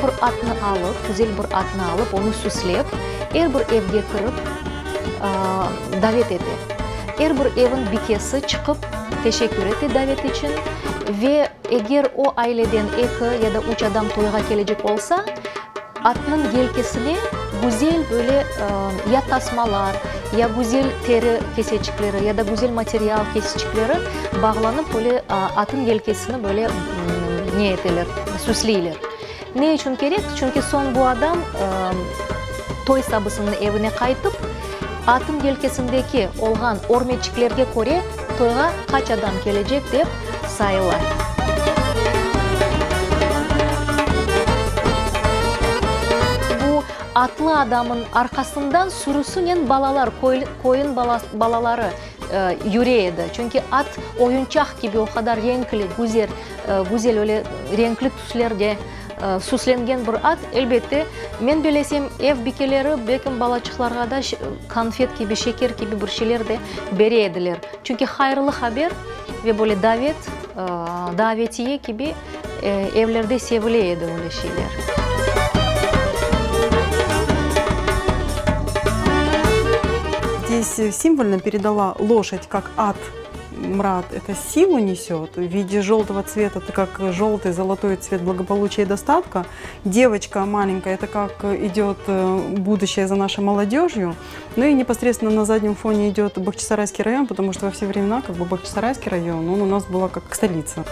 bir atnı alıp, güzel bir atnı alıp, onı süslep, er bir evge kirip, davet ete. Er bir evin bikesi çıqıp, teşekkür ete davet içün ve eger o aileden eki ya da üç adam toyğa kelecek olsa, Atnıñ yelkesine güzel böyle ya tasmalar, ya güzel teri keseçikleri, ya da güzel material keseçikleri bağlanıp, böyle atın yelkesini böyle ne eteler, süsleyler. Ne içün kerek? Çünki soñ bu adam toy sabısınıñ evine qaytıp, atın yelkesindeki olğan örmeçiklerge köre toyğa qaç adam kelecek dep sayıla. Bu atlı adamın arqasından sürüsünen balalar, koyun balaları yüre edi. Çünki at oyunçaq kibi o qadar renkli, güzel öyle renkli tüslerde süslengen bir at, elbette, men belesem, ev bikeleri belkim balaçıqlarğa da konfet kibi, şeker kibi bir şeyler de bere ediler. Çünki hayırlı haber ve böyle davet, davetiye kibi evlerde sevile edi öyle şeyler. Здесь символьно передала лошадь как ат Мрат это силу несет в виде желтого цвета, это как желтый, золотой цвет благополучия и достатка. Девочка маленькая, это как идет будущее за нашей молодежью. Ну и непосредственно на заднем фоне идет Бахчисарайский район, потому что во все времена как бы Бахчисарайский район, он у нас была как столица.